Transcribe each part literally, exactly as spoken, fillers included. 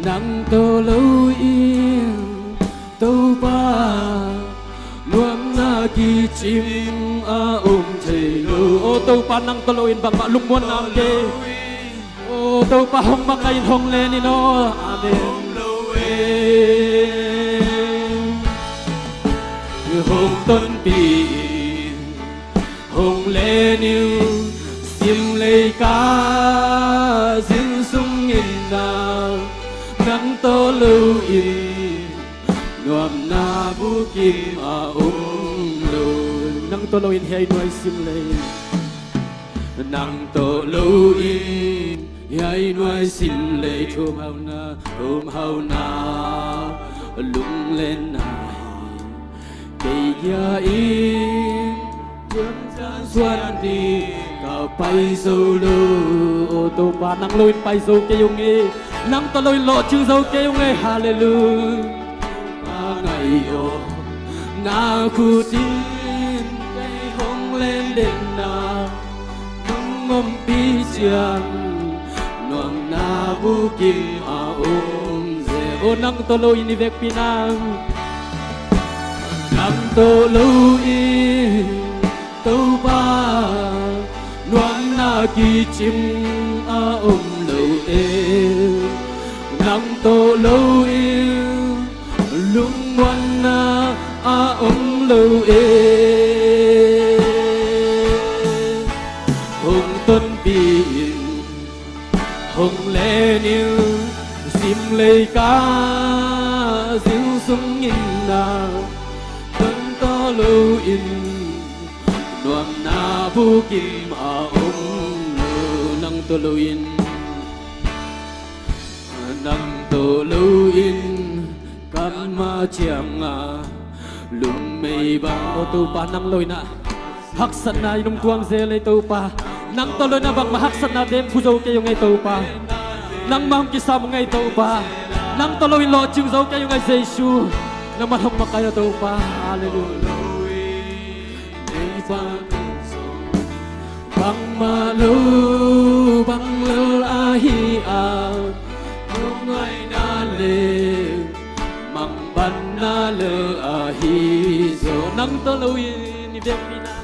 Nang tawh lo in Topa nuamna kicing a om thei lo. O Topa, nang tawh lo in bangmah lungmuanna om kei. O Topa, hong makaih in, hong len in aw. Amen. Hong tonpih in, hong len in, simlei ka zin sungin na, nang tawh lo in nuamna bukim a om lo. Nang tawh lo in hiai nuai simlei, nang tawh lo in hiai nuai simlei, thumhauhna, thumhauhna, lunglenna hi kei gia in, ciamciam suan ding ka pai zo lo. O Topa, nang lo in pai zo kei ung ei. Nang tawh lo in lawhcing zo kei ung ei. Halleluiah. A ngai aw, na khut in kei hong len den na, nong ompih ciang nuamna bukim a om zel. O nang tawh lo in i vekpi nang, nang tawh lo in Topa nuamna kicing a om lo e. Nang tawh lo in lungmuanna a om lo e. Hong tonpih in, hong len in, simlei ka zin sungin na, nang tawh lo in nuamna bukim a om lo. Nang tawh lo in, nang tawh lo in kanmah ciangah lungmei bang. O Topa, nang lo in ah haksatna i nungtuang zel ei Topa. Nang tawh lo in ah bangmah haksatna dem phu zo kei ung ei Topa. Nangmah hong kisam ung ei Topa. Nang tawh lo in lawhcing zo kei ung ei Jesu. Nangmah hong makaih a Topa. Halleluiah. Bangmah lo bang lel ahi a, nungaina le mangbanna lel ahi zaw. Nang tawh lo in i vekpi na,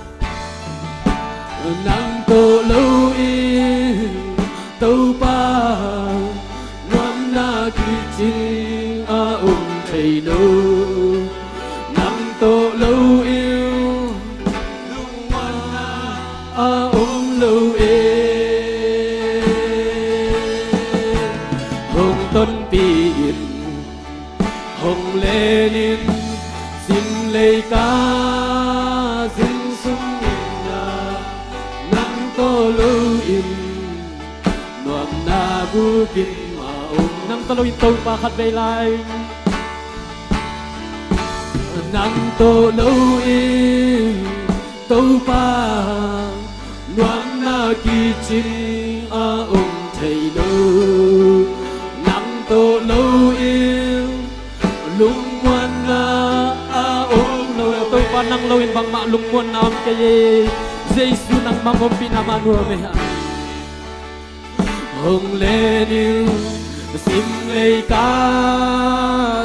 nang tawh lo in Topa nuamna kicing a om thei lo. Nang tawh lo in lungmuanna a om lo e. Hong tonpih in, hong len in, simlei ka zin sungin na, nang tawh lo in nuamna bukim a om. Nang tawh lo in Topa khatvei lai. Nang tawh lo in Topa nuamna kicing a om thei lo. Nang tawh lo in lungmuanna a om lo. Topa, nang lo in bangmah lungmuanna om kei e. Jesu, nangmah hong ompihna mah nuam e. Hong len in, simlei ka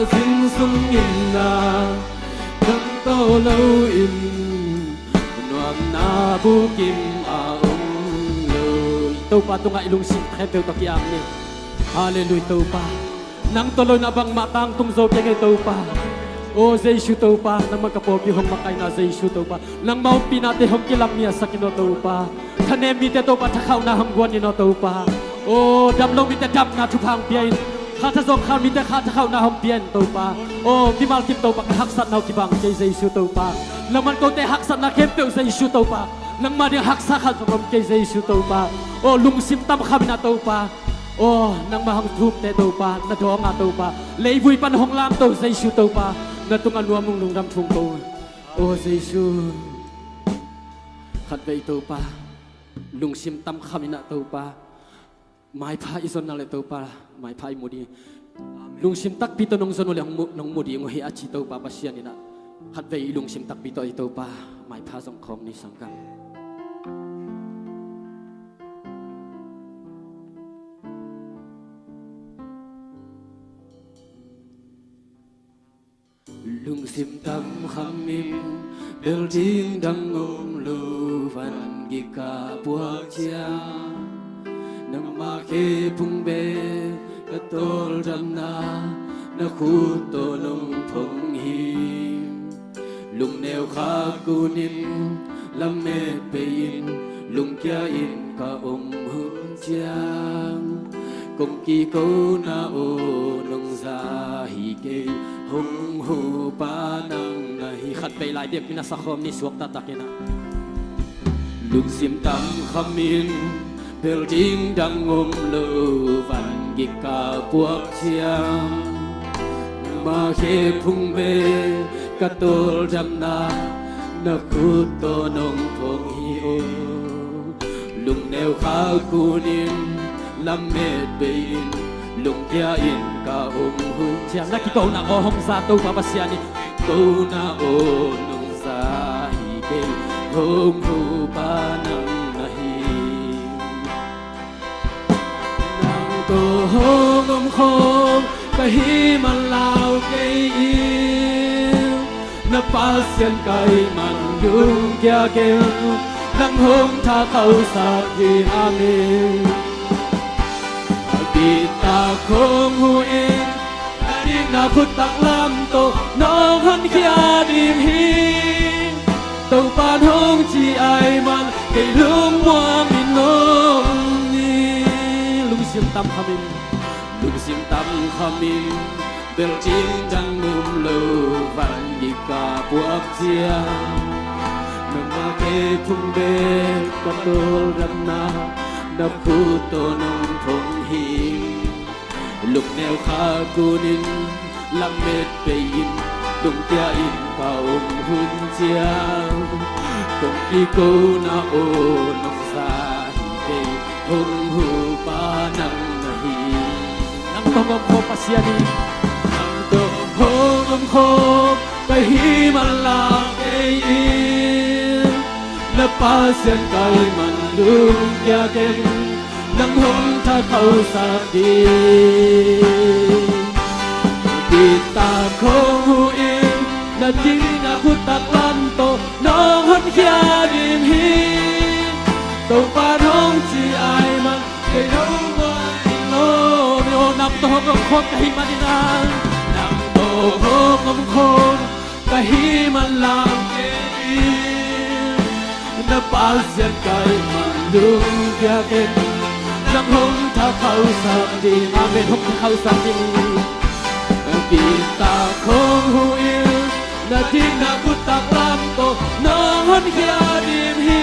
zin sungin na, nang tawh lo in nuamna bukim a om lo. Topa tungah i lungsim khempeuh tawh ki-ap ni. Halleluiah Topa. Nang tawh lo in ah bangmah tangtung zo kei ung ei Topa. O Jesu Topa, nangmah ka pawlpi hong makaihna Jesu Topa. Nangmah ompihnate hong kilamsak in aw Topa. Thanem mite Topa, thakhauhna hong guan in aw Topa. O damlo mite damna thupha hong pia in. Kha thazawng khal mite kha thakhauhna hong pia in Topa. O mimal kim Topa, ka haksatna uh kibang kei Jesu Topa. Nangman kote haksatna khempeuh Jesu Topa. Nangmah ding haksa khat zong om kei Jesu Topa. O lungsim tam kham in ah Topa. Aw, nangmah hong thumte Topa, na dawng a Topa, leivui pan hong lamto Jesu Topa, na tungah nuam ung, lungdam thum ko. Aw Jesu, khatvei Topa, lungsim tam kham in ah Topa, maipha i zonna le Topa, maipha i mu ding. Lungsim takpi tawh nong zon uh le hong mu, nong mu ding uh hi a ci Topa Pasian in ah, khatvei i lungsim takpi tawh i Topa, maipha zong khawm ni sangkam. Lungsim tam khamin bel ding dang om lo, van gik ka puak ciang, nangmah khe phung bek ka tawldamna, na khut tawh nong phong hi. Lungneu khak kunin lamet pei-in, lungkia in ka om hun ciang, kong kikona aw nong za hi kei, hong hupa nang na hi. Khat pei lai dek mina sakhawm ni, suak taktakin ah. Lungsim tam khamin bel ding dang om lo, van gik ka puak ciang, nangmah khe phung bek ka tawldamna, na khut tawh nong phong hi aw. Lungneu khak kunin lamet pei-in, lungkia in ka om hun ciang, na kikona aw hong za Topa Pasian in, kona aw nong za hi kei, hong hupa nang na hi. Nang tawh hong om khawm ka hih man lau kei in, na Pasian ka hih man lungkia ken, nang hong thak khauhsak ding. Amen. Bitak hong huh in, na ding na khut taklam tawh nong honkhia ding hi. Topa'n hong ci ahih man kei lungmuang in om ni. Lungsim tam khamin, lungsim tam khamin bel ding dang om lo, van gik ka puak ciang, nangmah khe phung bek ka tawldamna, na khut tawh nong phong hi. Lungneu khak kunin lamet pei-in, lungkia in ka om hun ciang, kong kikona aw nong za hi kei, hong hupa nang na hi. Nang tawh hong om khawm Pasian in, nang tawh hong om khawm ka hih man lau kei in, na Pasian ka hih man lungkia ken, nang hong thak khauhsak ding. Bitak hong huh in, na ding na khut taklam tawh nong honkhia ding hi. Topa'n hong ci ahih man kei lungmuang in om ni. Aw, nang tawh hong om khawm ka hih man in ah, nang tawh hong om khawm ka hih man lau kei in, na Pasian ka hih man lungkia ken, nang hong thak khauhsak ding. Amen. Hong thak khauhsak ding. Bitak hong huh in, na ding na khut taklam tawh nong honkhia ding hi.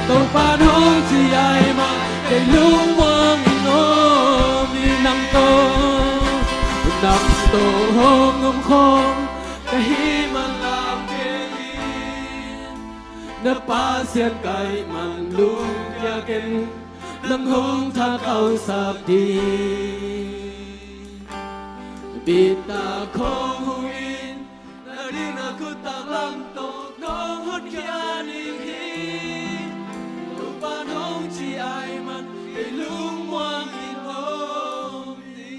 Topa'n hong ci ahih man kei lungmuang in om ni. Nang tawh, nang tawh hong om khawm ka hih man lau kei in, na Pasian ka hih man lungkia ken, nang hong thak khauhsak ding. Bitak hong huh in, na ding na khut taklam tawh nong honkhia ding hi. Topa'n hong ci ahih man kei lungmuang in om ni.